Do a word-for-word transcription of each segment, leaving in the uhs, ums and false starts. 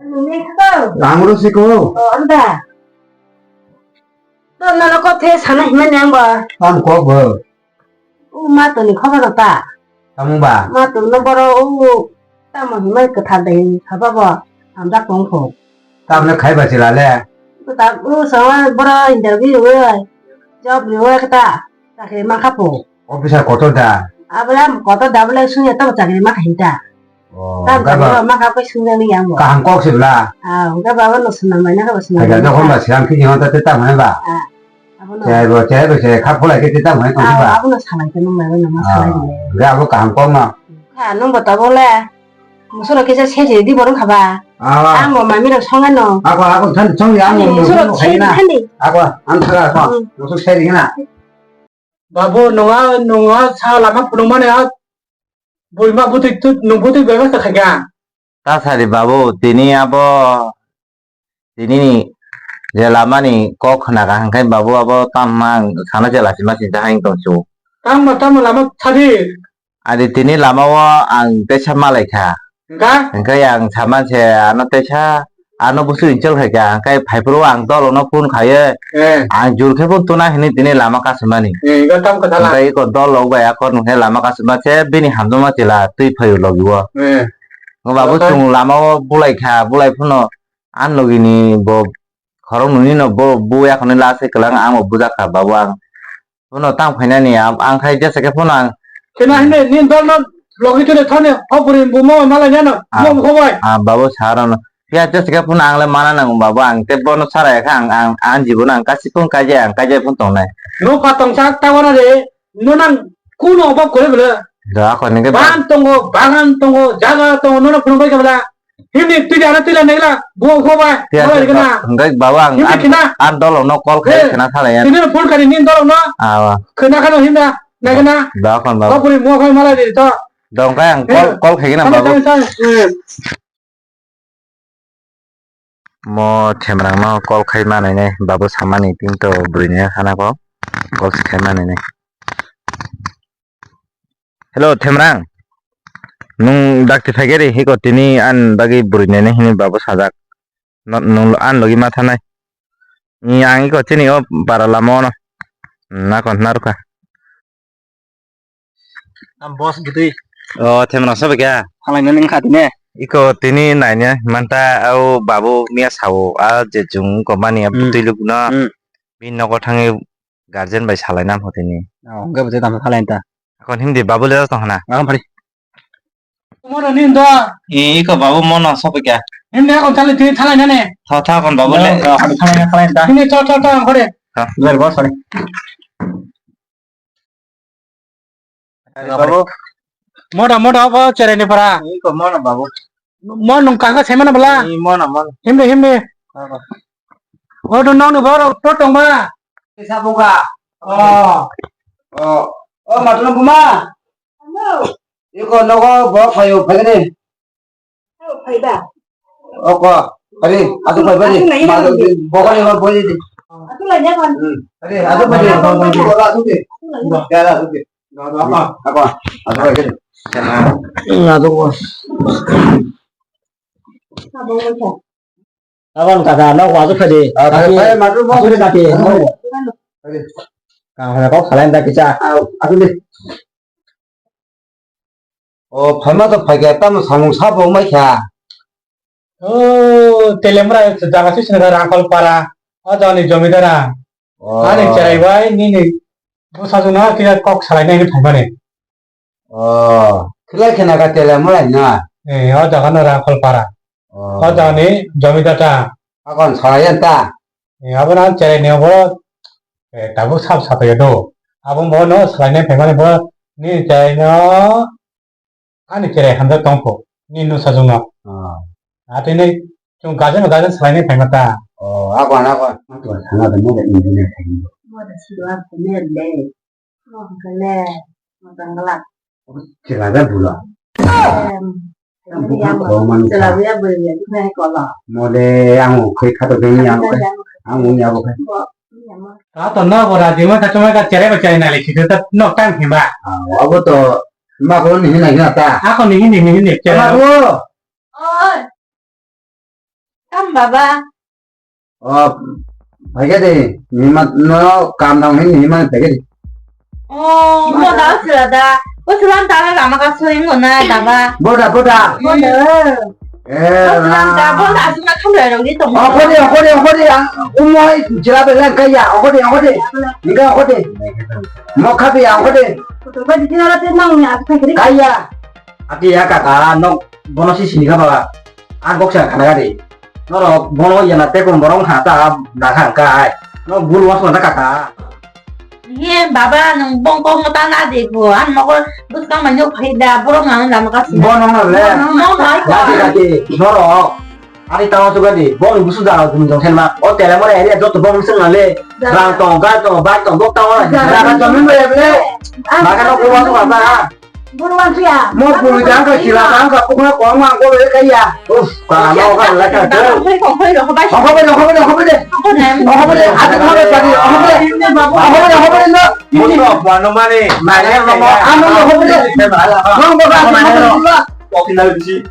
Nini kha? Ang ro siko. O, ang da. To nono kok the sana himani ang ba. Tam kok bo. O ma to ni khobor ta. Tamo ba. Ma to no boro o tamo himai kwthar dai khaba bo. Hamjak tong kho. Tamne khai ba chila le. To ta o sawa boro interview oi. Job ri oi kata. Chakri ma kha po. Officer kotor da. Abla kotor da bla sunya tamo chakri ma kha hinta. Oh, Tam hwnkhe ba, tamo ma kha koi sungjani yang bo. Kaham kok se bla. Ah, hwnkhe ba no sunam mai na kha ba sunam. Hai da mai na kha. Siang khe jingwa ta te tam hai ba. Ah, abo no. Chai bo, chai bo, chai kha pholai khe te tam hai tong ba. Ah, abo no salai khe nung mai no ma salai. Ah, hwnkhe abo kaham kok no. Kha nung bo ta bo le. Musoro kisa se se di borok kha ba. Ah. Ang bo mami rok songa no. Ako, ako, than, song ya, ang bo musoro khaina. Ako, ang thara ako. Hmm. Musoro se di na. Babu, nunga, nunga sa lama phunukmani a buima bwtwi tu, nung bwtwi bebasta khaikha. Ta sadi babu, tini abo, tini ni je lamani kok khna kha hwnkhe babu abo tamo ang sana je lachima sinta hai tong chu. Tamo, tamo lama thadi. Adi tini lama o ang teisa malai kha. Hwnkha? Hwnkhe ang saman se ano teisa, ano busu inchel khai kha, hwnkhe phaiphuru ang dolo no phone khaye. Eh. Ang jur khe bo tuna hini tini lama kasumani. Eh, iko tam kwthala. Hwnkhe iko dol rok bai akor nungkhe lama kasuma se bini hamjakma chwla twi phaio logi o. Eh. Ngo babu. Okai. Chwng lama o bulai kha, bulai phano ang logi ni bo khorok nungni no bo bu yakhoni last se kwlang ang bo bujak kha babu ang. Bono tang phainani, am-, ang khai jesa khe phano ang. Kena hine, ni dol no logi tole thone, ho buri buma malai nano, ah, mo mo bai. Ah, babu sara no. Phiya jesa khe phano ang le mana nango babu, ang te bono sara ya kha, ang, ang, ang jibo no ang kasi phone kaijai, ang kaijai phone tongnai. No pa tong sak ta wana de, no nang kuno oba kore bele. Da ko ni ke ba. Ban tongo, bagan tongo, jaga tongo, no no phone bai ka bela. Himni twi jana twi la negla, buo kho bai, malai kena. Hingke babu ang, himni an, kena. An dolong no call khai kena salai ya. Himni phone kari nin dolong no. Awa. Kena kano himna, na kena. Da kon babu. Kok buri mo khai malai di to. Dong kai ang call, call khai kena babu. Mo Themrang no call khai manai nai, babu samani tin to buri ne sana ko. Call khai manai nai. Hello, Themrang. Nwng dakti phaikhe ri, hiko tini ani bagwi bwrwi naina hini babu sajak. No, nwng ani logi ma thanai. Ni ang iko chini o para lama ono. Nakon narwkha. Boss gitwi. O, Themrang sabai kha? Halai nani wngkha tini. Iko tini naina manta au babu miya sao, a je jung ko mani a bwtwi lukno. Hmm. Bini nogo thangwi guardian bai salai nam hotini. Oh, hwnkhe bo tamo salai ta. Akon himdi babu le tong hana. Akon phari. Mo da nin do. I, iko babu mo no sopi kya? Himdi akon salai tini salai nani. Tho, tho, akon babu le. Oh, oh, salai, salai ta. Himdi tho, tho, tho, akon phari. Tho. Ber bo, sorry. Babu. Moda, moda, obo cherai ni para. Iko mono, babu. Mo nung kaka semana bela. Ih, mono, mono. Himdi, himdi. Babu. Odo nong ni boro to tong ba. Isa buka. Oh. Oh. Oh, matulung buma. Iko nogo bo phayo phagini. Oko, ari, atu pai bari. Atu nai, ma atu nai. Bokol ni bari. Atu lai ya kan. Hmm. Ari, atu pai bari. Atu lai ya. Atu lai ya. Ya, atu lai. Apa? Atu pai bari. Atu bos. Abang kata, no, aku tadi. Ah, tadi, pai, pai, atu tadi. Ari. Kang hana kok khalai da kicha. Atu ni. O, phaima to phaikha, tamo samung sabo wngbaikha. O, Telemra jaga se sini Rangkhol para, o jagani jomidara. O. Ani cherai bai, nini bwsajwkno kisa kok salaina hinwi phaimani. O, khilai khina ka Telemra na? Eh, o jagano Rangkhol para. O. O jagani jomidata. Akon salai yan ta? Eh, abono ang cherai ni obo, eh, tabuk sab sapai do. Abo bono salai nai phaimani bo ni cherai no, ani cherai hamjak tong kho, ni nusa jung no. Ah. Atini chung gajen gajen salai nai phaima ta. Oh, akon, akon. Sana da mo da engineer khai. Mo da siwa engineer le. Mo kale, mo tangla. Chwla da bula. Em, Buku yang ko mani chwla ka. Buya buya buya khai kola. Mole ang khoi khato deni ang khai. Ang uni abo khai. Bo, yang. Ta to na bo raji ma ka chuma ka chere ba chere na le khito ta nok tang himba. Ah, abo to ma ko ni hina hina ta. Ako ni hini ni hini chere. Ama ko. Oi. Baba. O, phaikhe de, nima, no, kam dang hin nima phaikhe de. O, mo da sila da. O sila da na lama ka soi mo na da ba. Boda, boda. Boda. Eh, o sila da, boda asma kham lai rong di tong. O khode, o khode, o khode, a, umoi jila be lang kaya, o khode, o khode. Nika o khode. Mo khabi a, o khode. Kaya. Ati ya kaka, no, bono si sini ka ba. Ang kok sa khana gari. Norok bono yana tekung borok wngkha ta, da kha hwnkhe ai. Norok bul wasma ta kaka. He baba, nwng bongkok no ta na de bo. Ang nogo bwskang mai nuk phai da, borok nang lama ka sina. Bono no le. No, no, no. Lati, lati, norok. Ari tamo suga di, bong busu da, gum jong sen ma. O tele more area joto bong sung na le. Rang tong, gal tong, bike tong, bok tong, ora. Rang tong, min bole bole. Bagan no bul wasma ta. Buruan suya. Mo bulu jang ka sila jang ka pukna ko ma ko le kaya. Uf, ka no ka la ka. Hoi ko hoi ro hoi. Hoi ko hoi, hoi ko hoi. Hoi ko hoi, ate ko hoi padi. Hoi ko hoi, hoi ko no. Mo to pa no mani. Mane no mo. Ano no hoi ko. Mo ba ka ma no. Ko final bisi.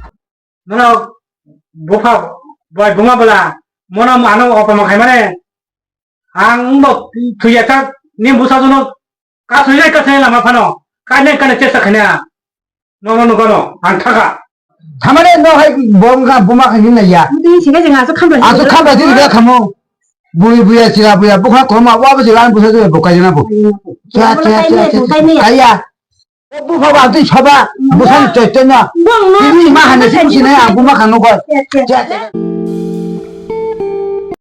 Nono bupha bai buma bwla mono ano opama khaimani ang bo thuya kha ni busa jono kasui lai kasai lama phano kane kane chesta khania nono no gano ang thaka. Thamani no hai bom ga buma khaini na ya. Tini sini jeng asu khamra. Asu khamra tini ga khamo. Bui buya chira buya bukha koma wa bisi lan busa jono bukai jana bu. Cha cha cha cha. Kaya. Bupha ba twi soba, bupha ni choi choi na. Bong no. Tini ma hane si kusi na, ang buma khang no koi.